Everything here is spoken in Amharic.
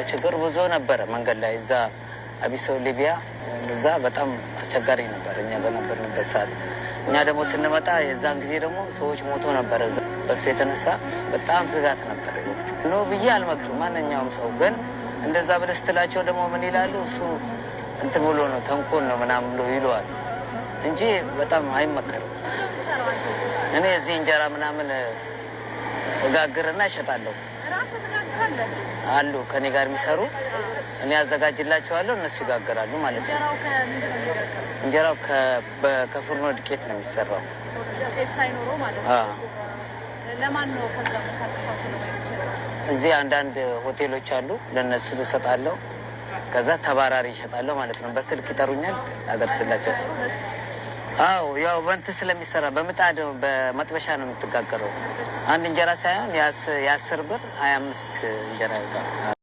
ያው ችግር ብዙ ነበረ መንገድ ላይ እዛ አቢሶ ሊቢያ እዛ በጣም አስቸጋሪ ነበር እኛ በነበርንበት ሰዓት። እኛ ደግሞ ስንመጣ የዛን ጊዜ ደግሞ ሰዎች ሞቶ ነበረ። በሱ የተነሳ በጣም ስጋት ነበር። No ብዬ አልመክርም ማንኛውም ሰው ግን እንደዛ ብለህ ስትላቸው ደግሞ ምን ይላሉ? እሱ እንትን ብሎ ነው ተንኮል ነው ምናምን ብሎ ይለዋል እንጂ በጣም አይመከርም። እኔ እዚህ እንጀራ ምናምን እጋግርና እሸጣለሁ። አሉ ከኔ ጋር የሚሰሩ፣ እኔ አዘጋጅላቸዋለሁ፣ እነሱ ይጋግራሉ ማለት ነው። እንጀራው ከፍርኖ ዱቄት ነው የሚሰራው። ጤፍ ሳይኖረው ማለት ነው። ለማን ነው ከዛ የምታከፋፍለው? እዚህ አንዳንድ ሆቴሎች አሉ፣ ለእነሱ እሰጣለሁ። ከዛ ተባራሪ ይሸጣለሁ ማለት ነው። በስልክ ይጠሩኛል፣ አደርስላቸው። አዎ፣ ያው በእንትን ስለሚሰራ በምጣድ በመጥበሻ ነው የምትጋገረው። አንድ እንጀራ ሳይሆን የ10 ብር 25 እንጀራ ይወጣል።